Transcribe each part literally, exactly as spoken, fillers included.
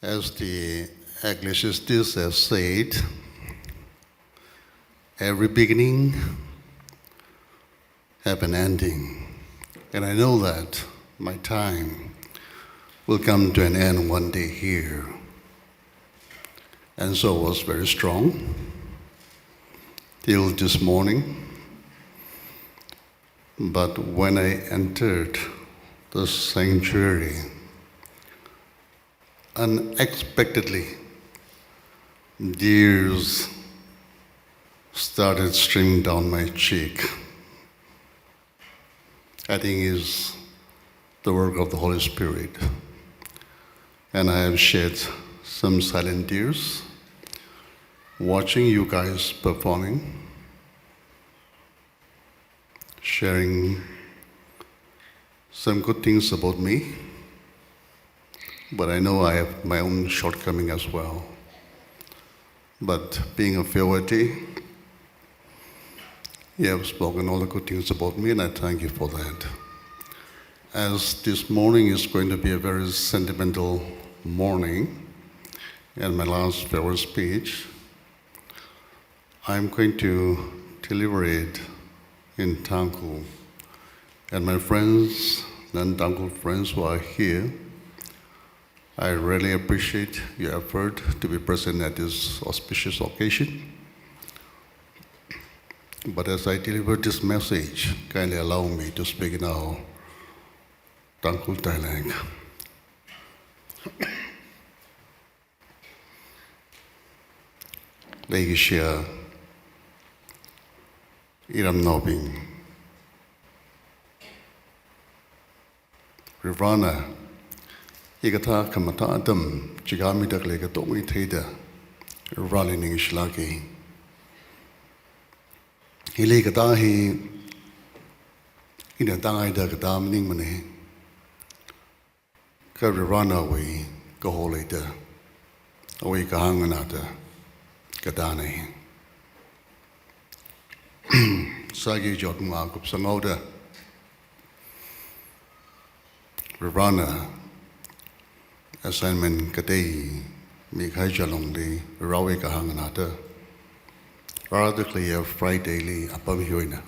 As the Ecclesiastes has said, every beginning have an ending. And I know that my time will come to an end one day here. And so I was very strong till this morning. But when I entered the sanctuary, unexpectedly, tears started streaming down my cheek. I think it's the work of the Holy Spirit. And I have shed some silent tears watching you guys performing, sharing some good things about me, but I know I have my own shortcoming as well. But being a Phaeacian, you have spoken all the good things about me, and I thank you for that. As this morning is going to be a very sentimental morning, and my last farewell speech, I'm going to deliver it in Tangkhul. And my friends, non-Tangkhul friends who are here, I really appreciate your effort to be present at this auspicious occasion. But as I deliver this message, kindly allow me to speak in our Tangkhul dialect. Leikashiya iramnaobing, Varivarana ikathā khamathā atam chikha mida khalei katonga theida Varivarali ningshilāka. Hili katā hi ina tāngaida katā maningmana. Kha Varivarana awui kaho leida, awui kahāng nganāda katāna. Sāki chotmanga kupsanghaoda, Varivarana assignment katei mikahai chi alungli, Varivarawui kahāng nganāda rāda khaleiya Friday li apam hi eina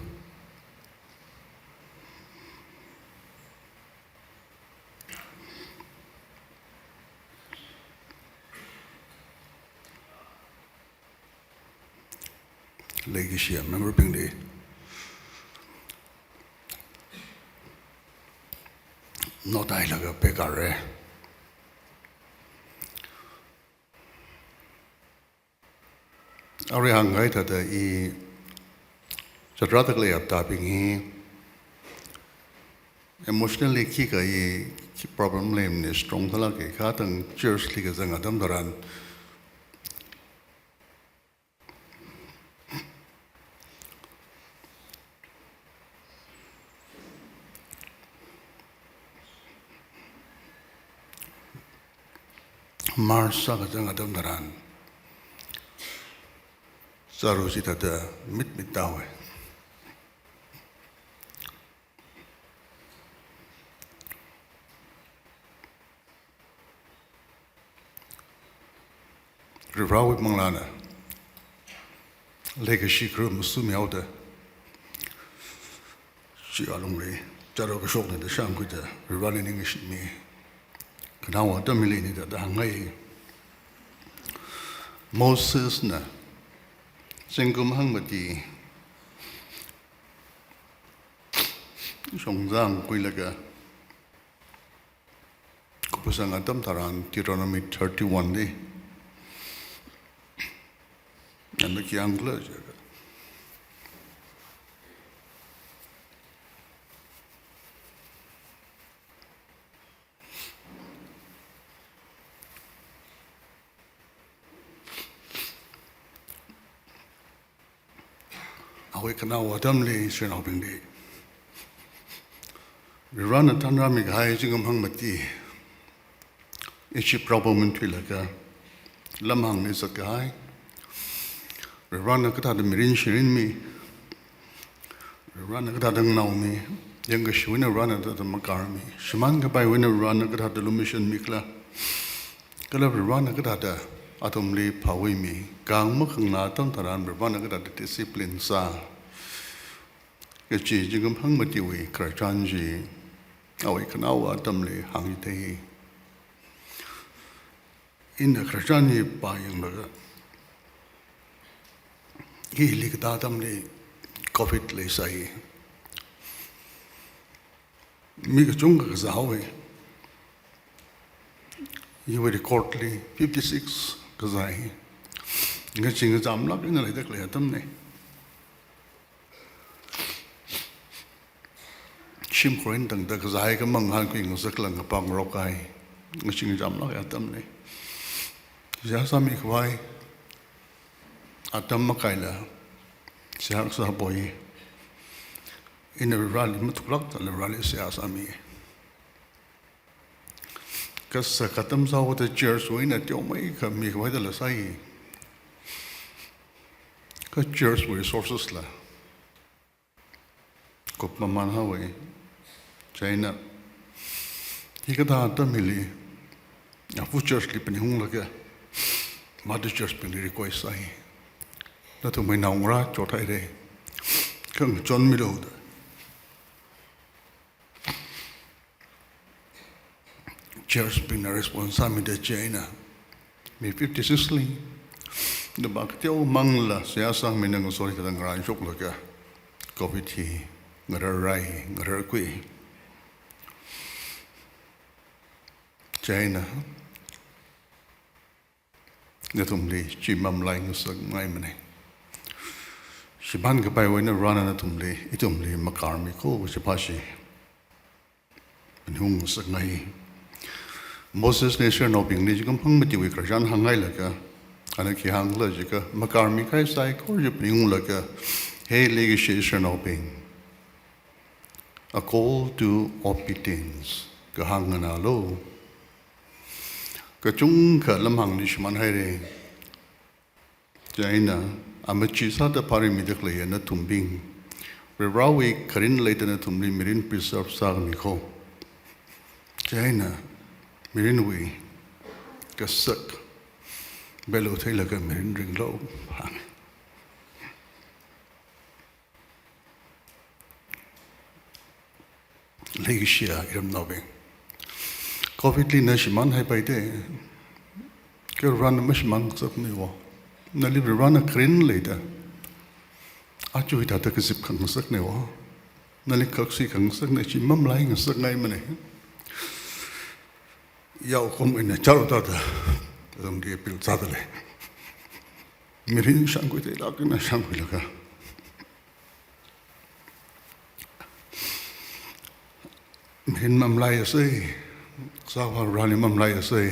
leikashiya member bingli note hailaga pekare. Arui hāngkahai thāda i zatrāda khalei aptabing hi emotionally khikha i khi problem leimana, strong thālāka. Kha tang church li kazang atam tharan March sā kazang atam tharan, zaru chithāda mitmit tāhaowa. Varivarawui manglāna leikashi kharum masumihaoda, chi alungli zaru kashokna da shākhuida Varivarali ningshimi. Khanaowa atam hili ina hithāda hāngngai. Mosesna zingkum hangmati shongzang khuilaga kupsang atam tharan, Deuteronomy thirty-one li, ana khi hāngkhala jiakha, awui khanaowa atamli Israelnaobingli Varivarana thanrāmi kahai zingkum hangmati Egypt raopam eina thuilaga lamhāngli zatkahai, Varivarana kathāda mirin shirinmi, Varivarana kathāda nganaomi, yangkashewui eina Varivarana kathāda makarmi, shimān kapaiwui eina Varivarana kathāda lumashanmi khala, Kala Varivarana kathāda athumli phāwui mi, kang makhanganā atam tharan Varivarana kathāda discipline sā, kachi zingkum hangmatiwui khararchan chi awui khanaowa atamli hāngchithei. Ina khararchan hi pāyanglaga, hili kathā atamli covid leisai. Mi kachungkha kazāhaowa. Iwui record li fifty-six kazāi. Ngachee ngacham lāk eina leida khalei atamna. Shimkhur eina tangda kazāi kha mangahānkhui ngasakla ngapāngarok kahai. Ngachee ngacham lāk eina atamna. Seihā sāmikhavai atam makaila seihā sāpoi. Ina Vareli mathuklākda Vareli seihā sāmi. Kasak atam sāhaoda church wui eina teomeikha mikhavaidala sāi. Kha church wui resources la kupmamān haowa. Chieina hikathā atam hili, apu church li phaningunglaga, mother church bingli request sāi. Nathumwui naongarā chothaira. Kha ngachonmilu da. Church bingna response sāmida chieina mi fifty-six li, naba kateo mangla seihā sāmina, ngasot hithāda ngarānshoklaga covid hi ngararrai, ngararkhui. Chieina nathumli chi mamalai ngasakngaimana. Shimānkapaiwui eina Varena nathumli, ithumli makarmiko kachi pā chi phaningungsakngai. Mosesna Israelnaobingli zingkum hangmatiwui khararchan hānghailaga, ana khi hāngkhala jiakha, makarmi kahai saikora chi phaningunglaga, He leikashi Israelnaobing, a call to obedience kahāng nganālu. Kachungkha lamhāngli shimānhaira. Chieina amachee sāda pharingmida khaleiya nathumbing, Varivarawui kharin leida nathumli mirin preserve sākhami kho. Chieina mirinwui kasak value theilaga mirin ringlu hānga. Leikashiya iramnaobing, covid li na shimānhaipaida, kha Varena mashimānngasakmana wo. Nali Varena kharin leida, aja hithāda kazip khangasakna wo. Nali khaksui khangasakna, chi mamalai ngasakngaimana. Yaokhum eina chāra thāda, athumli appeal sāda lei. Mirin shānkhui theilāk eina shānkhuilaga, mirin mamalaiasa, sāva Vareli mamalaiasa.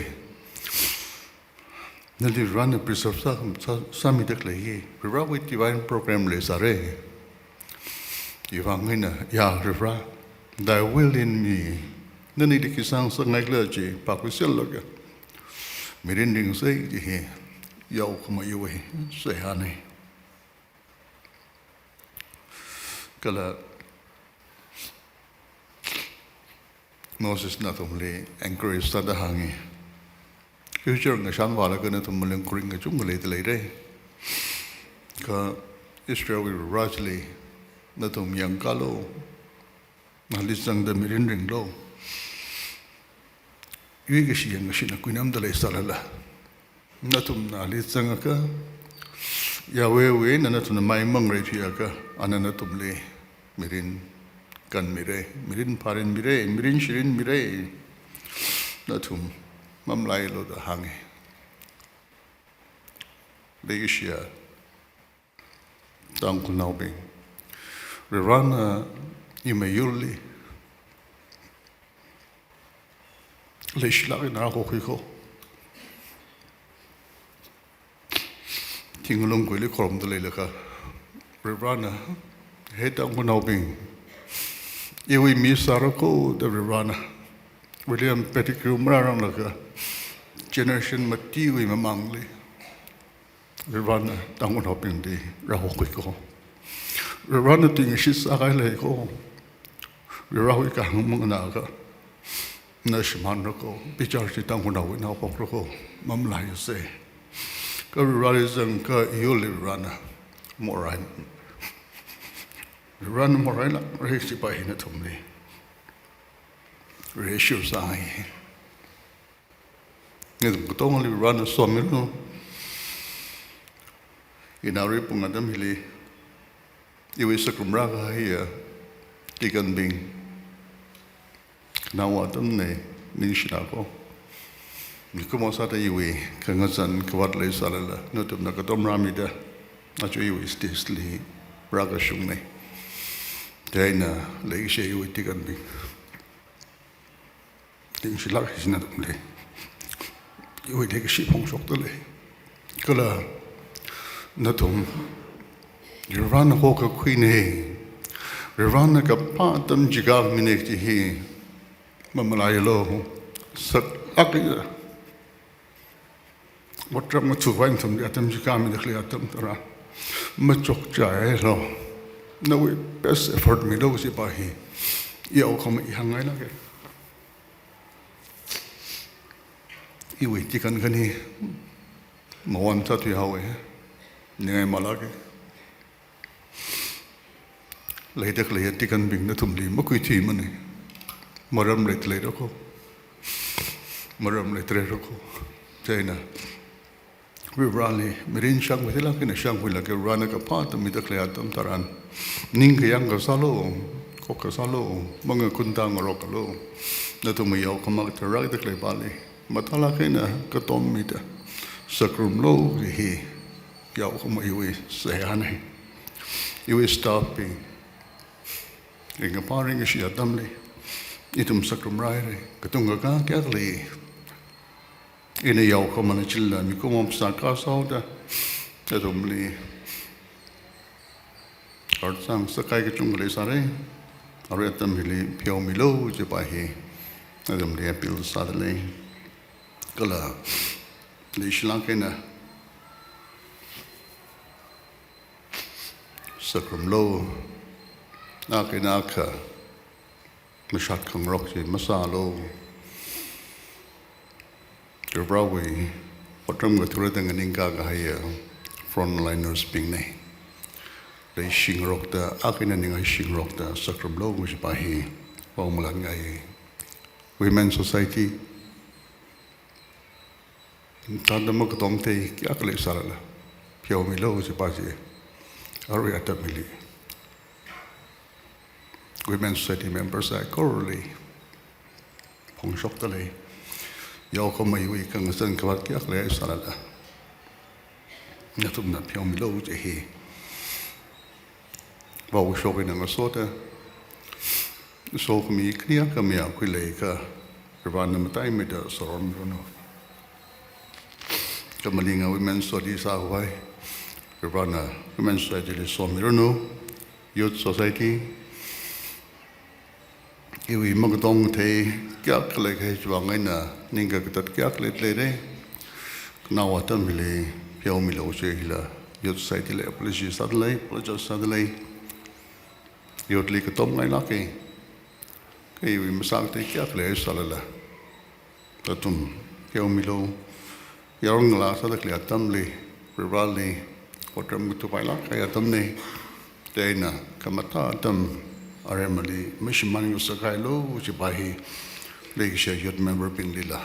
Nali Varena preserve sā, sā, sāmida khalei hi, Varivarawui divine program leisāra. Iwui vang eina, ya Varivara, thy will in me. Nanili khi sāngasakngaikhala chi phākhuiserlaga mirin ringsa kaji hi yaokhum iwui seihāna. Kala Mosesna athumli encourage sāda hānga. Future ngashan vālaga nathum malung kharing kachungkha leida leira. Kha Israelwui Vareli nathum yangkālu. Nali zangda mirin ringlu. Yuikashi yangkashina kuinamda leisālala, nathum nali zangakha, Yahwehwui eina nathumna mai mangareithuiakha, ana nathumli mirin kanmira, mirin pharinmira, mirin shirinmira. Nathum mamalailu da hānga. Leikashiya Tangkhulnaobing, Varivarana imiyurli leishilāk eina rāhokhui kho. Thinglung kuili khorumda leilakha, Varivarana, he Tangkhulnaobing, iwui mi sāra kho da Varivarana William Pettigrew marāranglakha, generation matiwui mamangli Varivarana Tangkhulnaobingli rāhokhui kho. Varivarana tuingashit sākahai lei kho. Varivarawui kahāng manganāakha, na shimānra ko, bichar chi Tangkhulnaowui naopakra ko, mamalaisa. Kha Varivarali zangkha iyurli Varivarana morai. Varivarana morailākra kajipa hi nathumli reassure sāi. Nathum katongali Varivarana somiranu. Ina arui pung atam hili iwui sacrum rākahaiya deaconbing, khanaowa atamna, ningshilāka. Mikumo sāda iwui khangazan khavāt leisālala, nathumna katom rāmida, aja iwui stage li rākashungna. Chieina leikashi iwui deaconbing, ningshilāk haisina nathumli. Iwui leikashi phongshokdalei. Kala nathum Varivarana hokakhuina. Varivarana kaphā atam jiakha mina kaji hi mamalaialu. Saklāk eina otram ngathukhavai nathumli atam jiakha mida khalei atam tharan machukchaialu. Nawui best effort milu kajipa hi yaokhamei hāngngailāka. Iwui deacon khani mawon sāthuihaowa, ningai malāka. Leida khalei deaconbing nathumli makhuithuimana. Maram leida leira ko, maram leida leira ko. Chieina Varivarali mirin shākhuida lāk eina shākhuilāka. Varivarana kaphā atam mida khalei atam tharan ningkhayāng kasālu, khok kasālu, mangakunda ngaroklu. Nathumwui yaokhama kathar rāda khalei pali mathālāk eina katom mida sacrumlu kaji hi yaokhameiwui seihāna. Iwui staffbing ringkaphā ringkashi atamli ithum sacrum rāhaira. Katungkha kayākha lei. Ina yaokhamana chila mikumo sākasā haoda, athumli archang sākahai kachungkha leisāra. Arui atam hili pheomilu kajipa hi athumli appeal sādalei. Kala leishilāk eina sacrumlu, akha eina akha mashat khangarok chi masālu. Varivarawui otram ngathurda nganingkā kahaiya frontlinersbingna. Leishingarokta, akha eina ningai shingarokta sacrumlu kajipa hi pao malānngai. Women Society, thāda makatom thei kayākha leisālala, pheomilu kajipa chi arui atam hili Women Society member saikorali phongshokdalei. Yaokhameiwui khangazan khavāt kayākha leisālala, nathumna pheomilu kaji hi vaoshok eina ngasoda, sokhami khani akha mayākhui leiakha, Varivarana mataimeida somiranu. Kha malinga Women Society sākhavai, Varivarana Women Society li somiranu. Youth Society, iwui makatom thei kayākha leikahai chiwui vang eina ningkakatat kayākha leida leira. Khanaowa atam hili pheomilu kaji hila Youth Society li apology sādalei, apologize sādalei. Youth li katomngailāka. Kha iwui masākathei kayākha leisālala, nathum pheomilu. Yaron ngalā sāda khalei atamli, Varivarali otram ngathukhuilāk kahai atamna. Chieina khamathā atam aremali mashimān ngasakngailu kajipa hi leikashi youth memberbinglila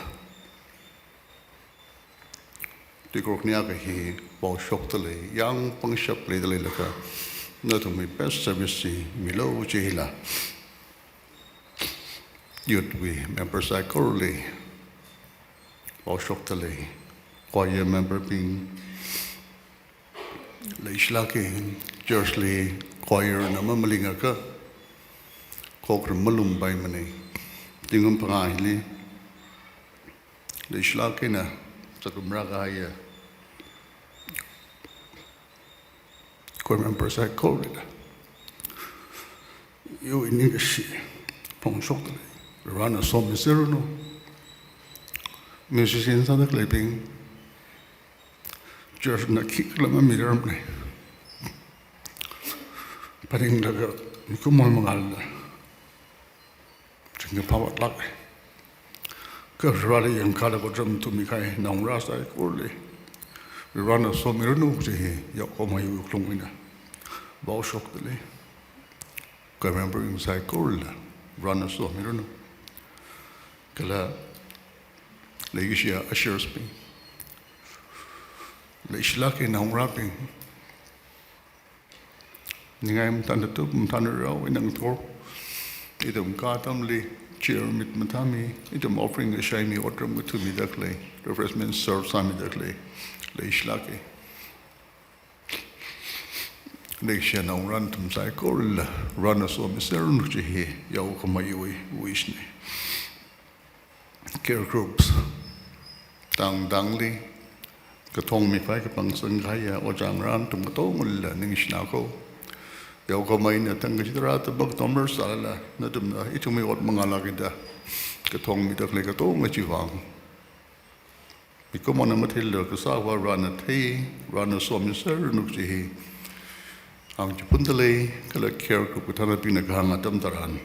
tikro khani akha hi vaoshokdalei, yāng pangshap leida leilakha, nathumwui best service chi milu kaji hila youth wui member saikorali vaoshokdalei. Choir memberbing leishilāka. Church li choir na mamalingakha khokharum malumpaimana. Zingkum phangā hili leishilāk eina sacrum rākahaiya choir member saikorali iwui ningkashi phongshokdalei. Varivarana somiseranu. Musician sāda khaleibing, church na khikhala mamirarmana. Phaninglaga mikumo mangāla ringkaphā vātlāka. Kha Vareli yangkhala otram ithum mikahai naongarā saikorali Varena somiranu kaji hi yaokahomawui wuklung eina vaoshokdalei. Kha member bing saikorala Varena somiranu. Kala leikashiya ushers bing, leishilāka naongarābing, ningai mathānda tup mathānda rao eina ngathor, ithum kha atamli chair mit mathāmi, ithum offering kashaimi, otram kathumida khalei, refreshment serve sāmida khalei, leishilāka. Leikashiya naongarā nathum saikorala Varena somiseranu kaji hi yaokahomawui wish na. Care groups, tangtangli kathong mikhavai kapang sangkahaiya ojā ngarā nathum katongala ningshina ko. Yaokahoma eina thang kachida rāda bak tomar sālala nathumna ithumwui ot mangālākida kathong mida khalei katonga chiwui vang, mikumona matheila kasā Varena thei, Varena somiseranu kaji hi hāngchiphundalei. Kala care group kathānabingna kahāng atam tharan,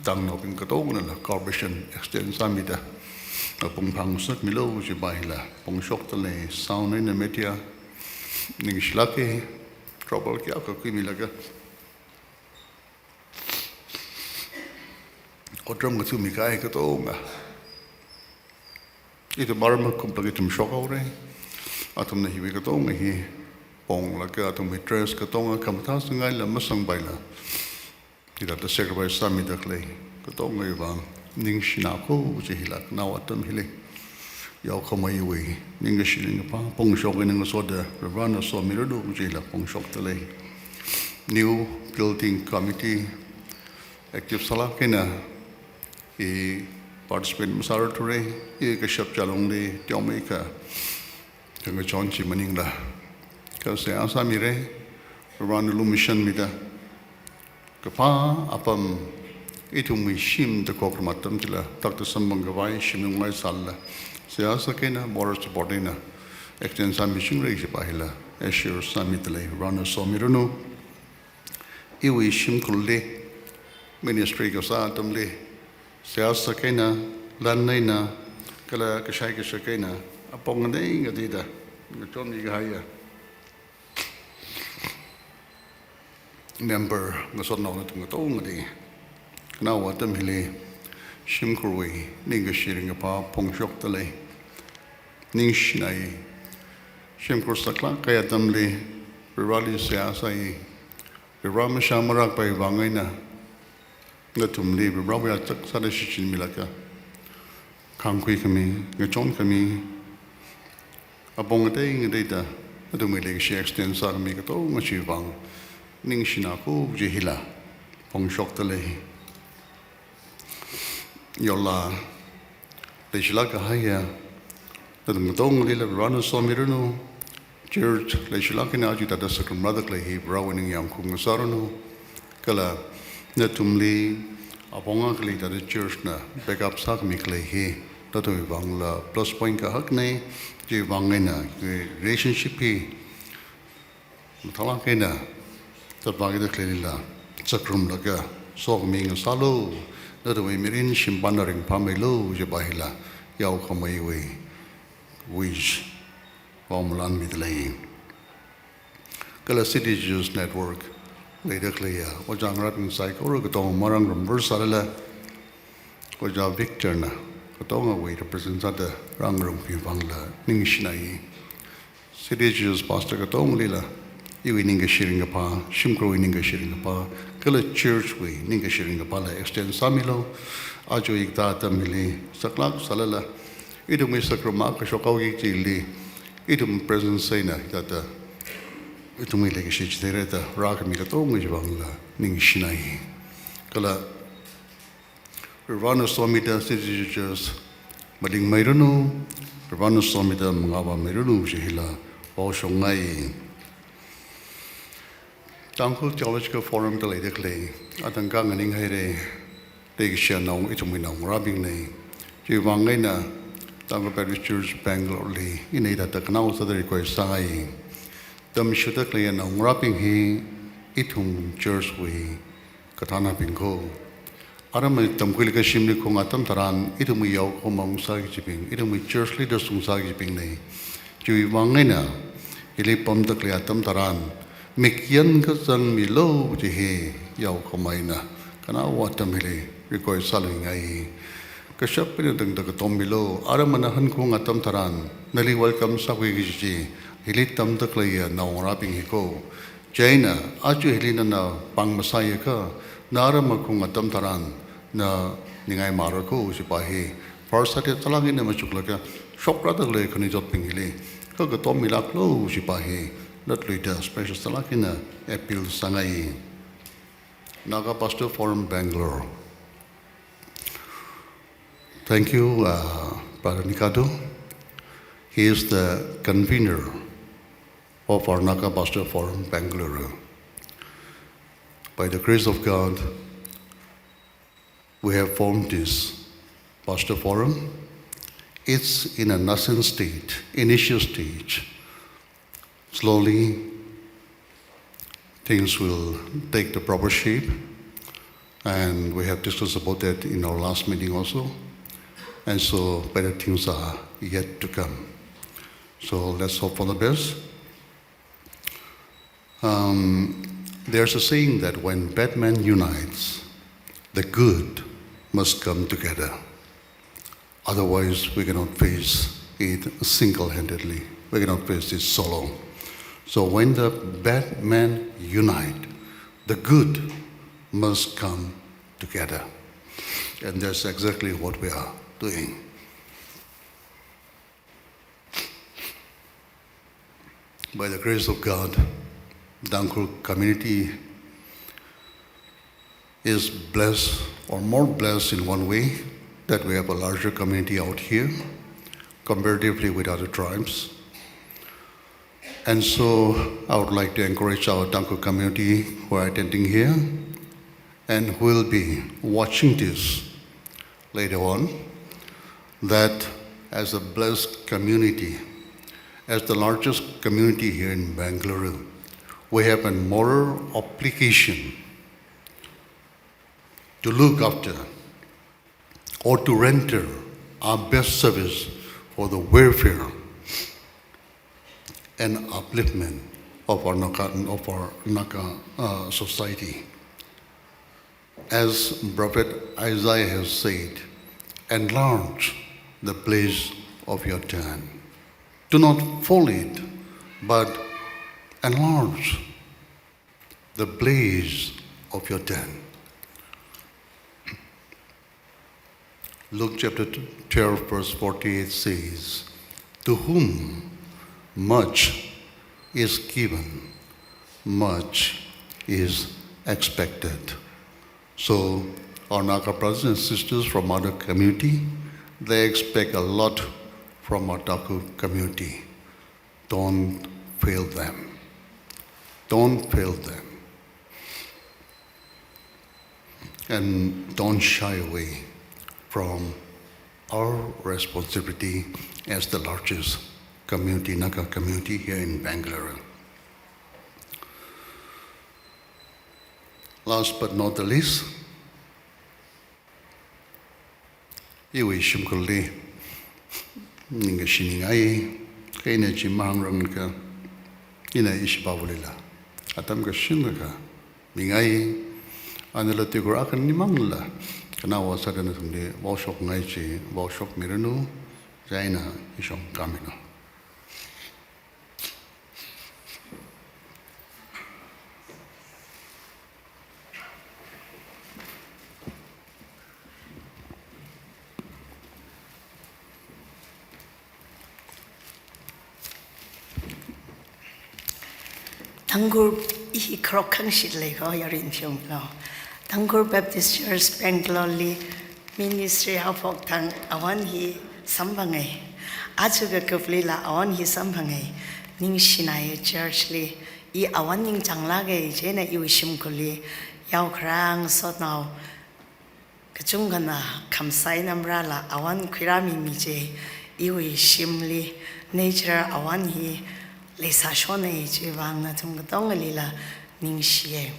tangnaobing katonganala cooperation extend sāmida apong phāngasakmilu kajipa hila phongshokdalei. Sound eina media, ningshilāka, trouble kayākha khuimilaga otram kathum mikahai katonga, ithum arma kumpa ithum shokhaora. Athumna hiwui katonga hi ponglaga athumwui dress katonga khamathā sangngaila masangpaila, hithāda sacrifice sāmida khalei katongawui vang ningshina ko kaji hila khanao atam hili yaokahomawui ningkashi ringkaphā phongshok eina ngasoda Varena somiranu kaji hila phongshokdalei. New building committee active sālāk eina i participate masārathura, i kashap chālungli teomeikha kachon chi maningla, kha seihā sāmira, Varena lumashanmida kaphā apam ithumwui shim da khokharum atam chila takta samphang khavai shim lunglai sālala, seihā sākha eina moral support eina extend sāmichingra kajipa hila assure sāmidalei. Varena somiranu. Iwui shimkhurli ministry kasā atamli seihā sākha eina, lan eina, kala kashai kashak eina apong ngatei ngateida ngachonmi kahaiya member ngasotnao nathum katongali khanao atam hili shimkhurwui ningkashi ringkaphā phongshokdalei. Ningshinai. Shimkhur saklāk kahai atamli Vareli seihā sāi. Vare mashā marakpai vang eina nathumli Varewui achak sāda shichinmilaga khangkhui khami, ngachon khami, apong ngatei ngateida nathumwui leikashi extend sākhami katonga chiwui vang ningshina ko kaji hila phongshokdalei. Yola leishilāk kahaiya nathum katongalila Varena somiranu. Church leishilāk eina aja hithāda sacrament rāda khalei hi Varewui ningyāng khaung ngasāranu. Kala nathumli apong akhali hithāda church na backup sākhami khalei hi nathumwui vangla plus point kahakna. Chiwui vang eina relationship hi mathālāk eina zatvāki da khaleilila zakrumlaga sokhami ngasālu, nathumwui mirin shimpamna ringphāmeilu kajipa hila yaokahomawui wish vaomalanmidalei. Kala City Church Network leida khaleiya ojā ngarābing saikora katonga marāngarum varsālala, ojā Victor na katongawui represent sāda rāngarumki vangla ningshinai. City Church Pastor katongalila iwui ningkashi ringkaphā, shimkhurwui ningkashi ringkaphā, kala church wui ningkashi ringkaphāla extend sāmilu. Aja hikathā atam hili saklāk sālala, ithumwui sacrament kashok haoki chili ithum present eina hithāda ithumwui leikashi chitheirada rākhami katonga chiwui vangla ningshinai. Kala Varena somida City Church malingmeiranu, Varena somida mangāvāmeiranu kaji hila vaoshokngai. Tangkhul Theological Forum da leida khalei atangkha nganinghaira, leikashiya nao ithumwui naongarābingna. Chiwui vang eina Tangkhul Baptist Church Bangalore li ina hithāda khanao sāda request sāi. Tamshuda khaleiya naongarābing hi ithum church wui kathānabing ko. Aram tamkhuilaga shimli khaung atam tharan, ithumwui yaokahoma ungsā kajibing, ithumwui church leaders ungsā kajibingna. Chiwui vang eina, hili pamda khalei atam tharan, mikyan kazang milu kaji hi yaokahoma eina, khanaowa atam hili request sāluingai. Kashap eina tangda katom milu, aramana hankhaung atam tharan, nali welcome sākhui kaji chi, hili tamda khaleiya naongarābing hi ko. Chieina, aja hili nana pāng masāakha, na aram makhaung atam tharan, na ningai mara ko chipa hi. First sāda sālāk eina machuklaga, shokrāda khalei khanuithotbing hili, kha katom milāklu chipa hi, natluida special sālāk eina appeal sāngai. Naga Pastor Forum Bangalore. Thank you, uh, Brother Nikadu. He is the convener of our Naga Pastor Forum Bangalore. By the grace of God, we have formed this Pastor Forum. It's in a nascent state, initial stage. Slowly, things will take the proper shape, and we have discussed about that in our last meeting also. And so better things are yet to come. So let's hope for the best. Um, there's a saying that when bad men unites, the good must come together. Otherwise, we cannot face it single-handedly. We cannot face it solo. So when the bad men unite, the good must come together. And that's exactly what we are doing. By the grace of God, Tangkhul community is blessed, or more blessed in one way, that we have a larger community out here, comparatively with other tribes. And so I would like to encourage our Tangkhul community who are attending here, and who will be watching this later on, that as a blessed community, as the largest community here in Bengaluru, we have a moral obligation to look after or to render our best service for the welfare and upliftment of our Naga, of our Naga, uh, society. As Prophet Isaiah has said, "Enlarge the place of your tent." Do not fold it, but enlarge the place of your tent. Luke chapter twelve, verse forty-eight says, "To whom much is given, much is expected." So, our Naga brothers and sisters from other community, they expect a lot from our Tangkhul community. Don't fail them. Don't fail them. And don't shy away from our responsibility as the largest community, Naga community here in Bangalore. Last but not the least, iwui shimkhurli ningkashi ningai, kha ina chi mahāngrangakha, ina ishipāwuilila atam kashinlakha mingai, anala tuikhur akhanimangla khanaowa sāda nathumli vaoshokngai chi vaoshokmiranu, chieina ishong kamino. Tangkhul, i kharok khangshit lei ko, yarin pheomilo. Tangkhul Baptist Church Bangalore li ministry haophok thang awan hi samphangai. Aja kakaplila awan hi samphangai. Ningshinai church li, i awan ningchānglāka, chieina iwui shimkhurli yaokharā ngasotnao kachungkhana khamsai namrala awan khuirāmimi chi, iwui shimli natural awan hi leisāshonai, chiwui vang nathum katongalila ningshiya.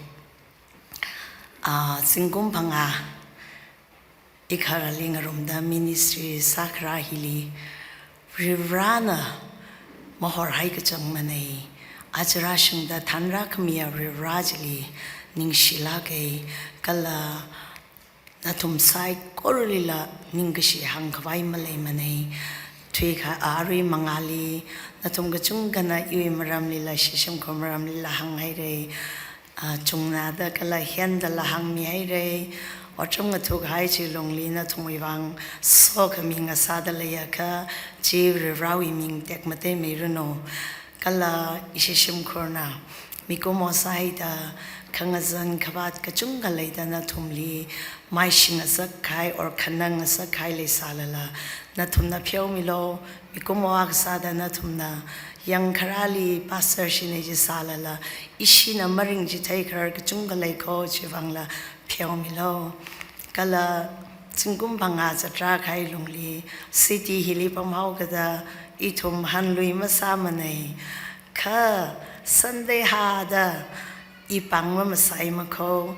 Ah, zingkum phangā Ikharali ngarumda ministry sākharā hili Varivarāna mahorhai kachangmanei. Aja rāshungda thanrākhamiya Varivarā chili ningshilākei, kala nathum saikoralila ningkashi hāngkhavai maleimanei. Thuikha arui mangāli nathum kachungkhana iwui maramlila, ishi shimkhur maramlila hānghairei. Ah, chungnada kala hyandala hāngmihairei. Otram ngathukahai chi lungli nathumwui vang sokhami ngasāda leiakha, chi Varivarāwui ming tekmatei meiranu. Kala ishi shimkhurna mikumo sāhaida khangazan khavāt kachungkha leida nathumli maishingasak kahai or khanangngasak kahai leisālala, nathumna pheomilu. Mikumo akha sāda nathumna yangkharāli pastor shinei chi sālala, ishina maringchithei kharar kachungkha leikho, chiwui vangla pheomilu. Kala zingkum phangā zatrā kahai lungli city hili pamhaokada ithum hanlui masāmanei. Kha Sunday hāda i pāng mamasaimakho.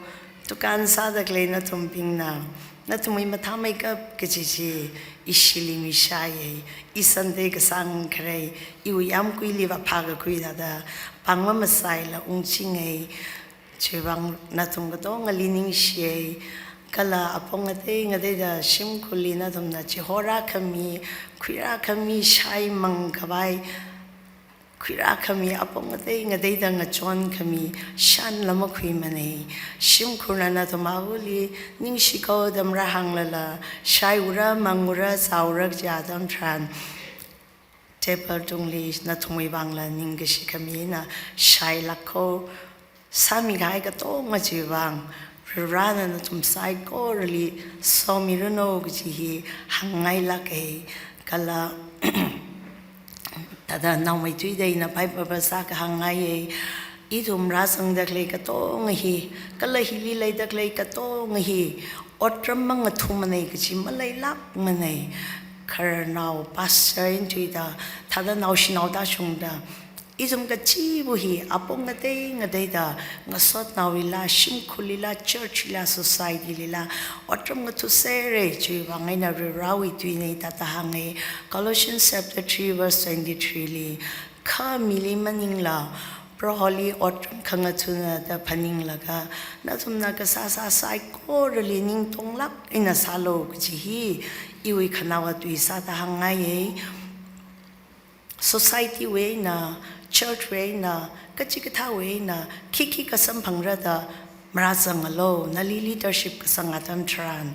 Dukan sāda khalei nathumbingna nathumwui mathāmeikap kaji chi ishili mishaiye. I Sunday kasāng kharei, iwui yāmguili vāphākakhui thāda pāng mamasaila ungchingei. Chiwui vang nathum katongali ningshiye. Kala apong ngatei ngateida shimkhurli nathumna chihorākhami, khuirākhami, shaimang khavai, khuirākhami, apong ngatei ngateida ngachonkhami shanla makhuimanei. Shimkhurna nathum awuli ningshikho da marāhānglala, shaiura, mangura, zāura kaji atam tharan table tungli nathumwui vangla ningkashi khamina shailākkho. Sāmikahai katonga chiwui vang Varivarāna nathum saikorali somiranu kaji hi hāngngailākei. Kala thāda naomeithuida ina Bible verse akha hāngngaiye. Ithum rāzangda khalei katonga hi, kala hili leida khalei katonga hi otram mangathumanei kaji maleilākmanei. Khararnao pastor eina thuida thāda naoshinao tāshungda, ithum kachiva̱ hi apong ngatei ngateida ngasotnaowuila, shimkhurlila, church lila, society lila otram ngathuserei. Chiwui vang eina Varivarāwui tuinei thāda hānge, Colossians chapter three verse twenty-three li, kha mili maningla Proholi otram khangathuna da phaninglaga, nathumna kasāsā saikorali ningtonglāk eina sālu kaji hi iwui khanaowa tui sāda hāngngaiye. Society wui eina, church wui eina, kachikathāwui eina khikhi kasamphangra da marāzangalu, nali leadership kasang atam tharan.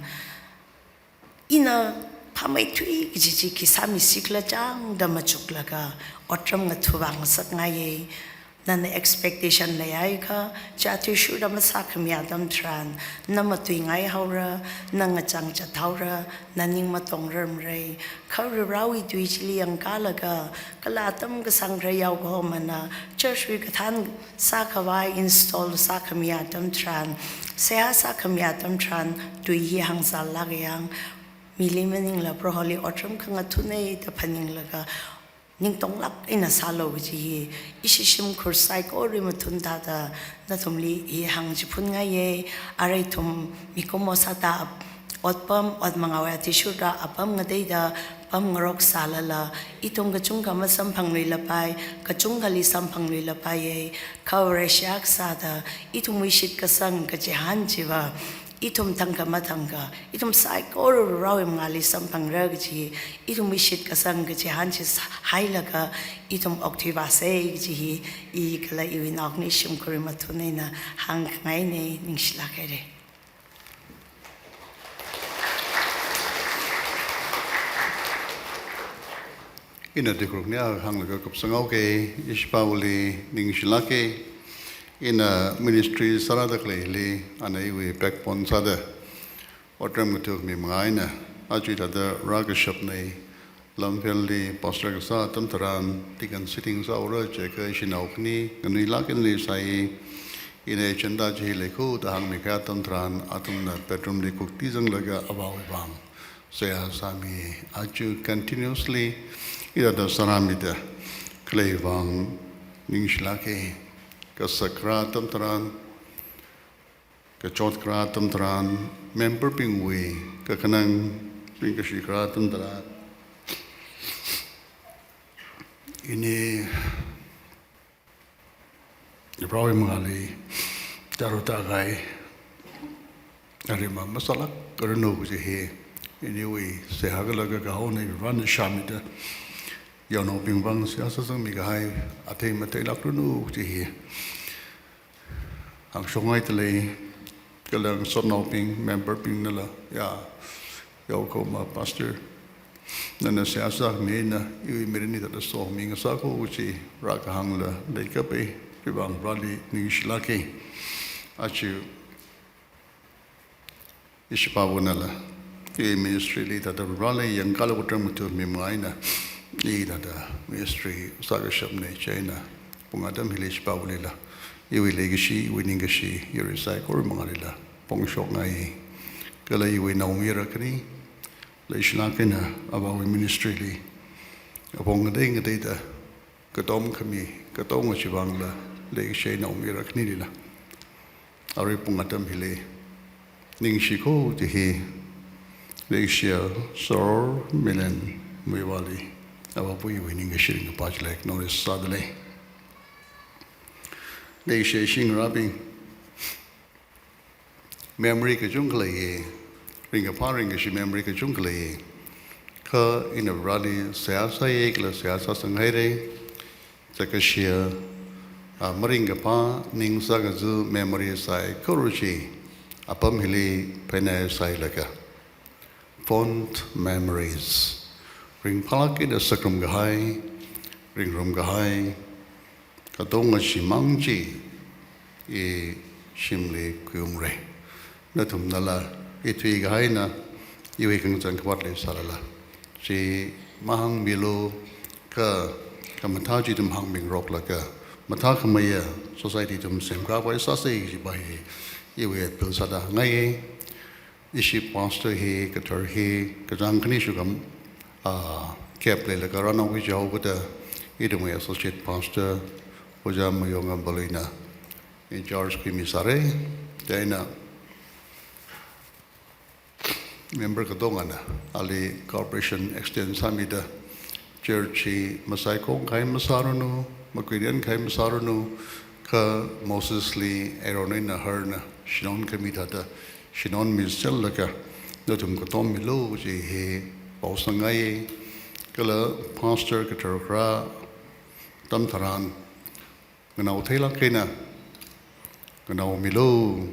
Ina phāmeithui kaji chi khi sāmisi khala chang da machuklaga otram ngathuva ngasakngaiye. Nana expectation leihaiakha, chi athishurda masākhami atam tharan, na matuingaihaora, na ngachang chathaora, na ning matongrarmarei. Kha Varivarāwui tui chili yangkālaga, kala atam kasāngkharei yaokahomana church wui kathān sākhavai install sākhami atam tharan, seihā sākhami atam tharan, tui hi hāngzālāk yang, mili maningla Proholi otram khangathunei da phaninglaga ningtonglāk eina sālu kaji hi ishi shimkhur saikora mathun thāda nathumli hi hāngchiphunngai ye. Arui ithum mikumo sāda ap-, otpam, ot mangāwui athishurda apam ngateida pamngarok sālala, ithum kachungkha masamphangluilapai, kachungkhali samphangluilapai ye. Kha Vareshi akha sāda ithumwui shitkasang kachihān chiva, ithum thangkha mathangkha, ithum saikora Varewui mangāli samphangra kaji, ithumwui shitkasang kachihān chi sā-, hailaga ithum okthuivāsei kaji hi, i kala iwui naokhani shimkhurwui mathun eina hāngkhangainei, ningshilāk haire. Ina dikrukni akha hānglaga kupsanghaoke, ishipāwuili ningshilāke. Ina ministry sārāda khaleili, ana iwui backbone sāda otram ngathakhami manga eina, aja thāda rākashapnei. Lamphel li pastor kasā atam tharan, deacon sitting sāhaora jiakha ishi naokhani nganuilāk eina leisai. Ina agenda chi hi leikho da hāngmikahai atam tharan, athumna bedroom li khuktizanglaga avāwui vang seihā sāmi. Aja continuously ithāda sārāmida khalei vang ningshilāke. Kasak kharā atam tharan, kachot kharā atam tharan, member bingwui kakhanang ringkashi kharā atam tharan, ini Prohowui mangāli chāra tākahai arima masālākranu kaji hi iniwui seihā kala kakahona Prohona shāmida, yaonaobing vang seihā sāsangmi kahai athei matheilākranu kaji hi hāngshokngaidalei. Kala ngasotnaobing, member bingnala, ya, yaokahoma pastor nana seihā sāmi eina iwui mirin hi thāda somi ngasā ko kaji rākahāngla leikapai, chiwui vang Proholi ningshilāka. Aja ishipāvānala iwui ministry li thāda Proholi yangkala otram matu mimang eina i thāda ministry sākashapna. Chieina pung atam hili ishipāvālila iwui leikashi, iwui ningkashi, yarui saikora mangālila phongshokngai. Kala iwui naomayara khani leishilāk eina avāwui ministry li apong ngatei ngateida katom khami, katonga chiwui vangla leikashi naomayara khanilila arui pung atam hili ningshi ko kaji hi leikashiya Sir Milen Muivahli avāva̱wui ningkashi ringkaphā chili acknowledge sādalei. Leikashiya ishi ngarābing, memory kachungkha leiya, ringkaphā ringkashi memory kachungkha leiya. Kha ina Proholi seihā sāya kala seihā sāsanghaira. Chākashiya, a, maringkaphā ning sākaza memory saikora chi apam hili phainai sāhailaga, fond memories, ringphālāk eina sāngarum kahai, ringarum kahai katonga chimang chi ishimli khuiungra. Nathumnala ithui kahaina iwui kachangkhat vātli sālala chi mahāngmilu, kha khamathā chi ithum hāngmingaroklaga mathākhameiya society ithum semkhavai sāsa kajipa hi iwui appeal sāda ngaiya. Ishi pastor hi, kadhar hi, kachāng khani shukam, a, gap leilaga rānao kaji haokada, ithumwui associate pastor Ojā Mayonga Baluina in charge khuimi sāra. Chieina member katongana ali cooperation extend sāmida, church hi masaikong kahai masāranu, makuiren kahai masāranu, kha Mosesli Aaron eina Hurna shinon khami thāda shinonmi sellaga nathum katom milu kaji hi vaosangngaiya. Kala pastor kadhar kharā atam tharan, nganao theilāk eina nganaomilu,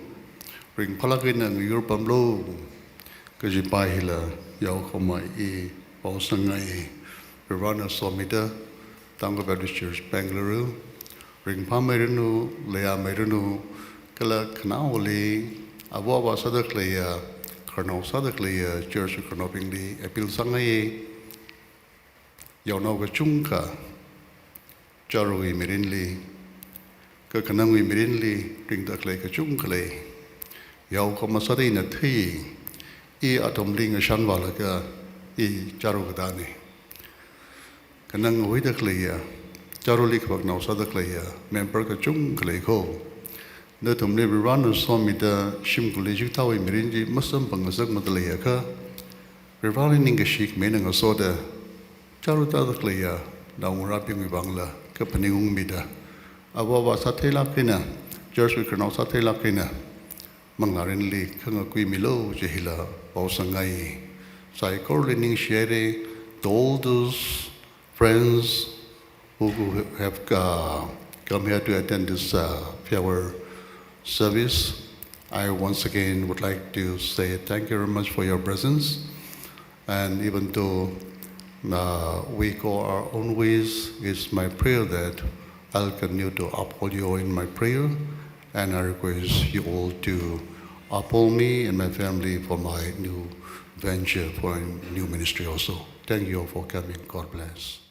ringphālāk eina ngayur pamlu kajipa hila yaokahoma i vaosangngaiya. Prohona somida Tangkhul Baptist Church Bengaluru ringphāmeiranu, leiyāmeiranu, kala khanaoli āva āvā sāda khaleiya, khararnao sāda khaleiya church khararnaobingli appeal sāngaiya. Yaonao kachungkha chārawui mirinli, kakhanangwui mirinli ringda khalei kachungkha lei. Yaokahoma sāda ina thui, i athumli ngashan vālaga i chāra katāna. Khanang ngahuida khaleiya, chārawuili kapaknao sāda khaleiya member kachungkha lei ko. Nathumli Prohona somida shimkhurli chithāwui mirin chi masamphang ngasakmada leiakha, Proholi ningkashi khami eina ngasoda chāra tāda khaleiya naongarābingwui vangla kaphaning ungmida, āva āvā sātheilāk eina, church wui khararnao sātheilāk eina, manglārinli khangakhuimilu kaji hila vaosangngaiya. Saikorali ningshihaira. To all those friends who, who have, uh, come here to attend this, uh, farewell service, I once again would like to say thank you very much for your presence. And even though, uh, we go our own ways, it's my prayer that I'll continue to uphold you all in my prayer, and I request you all to uphold me and my family for my new venture, for a new ministry also. Thank you all for coming. God bless.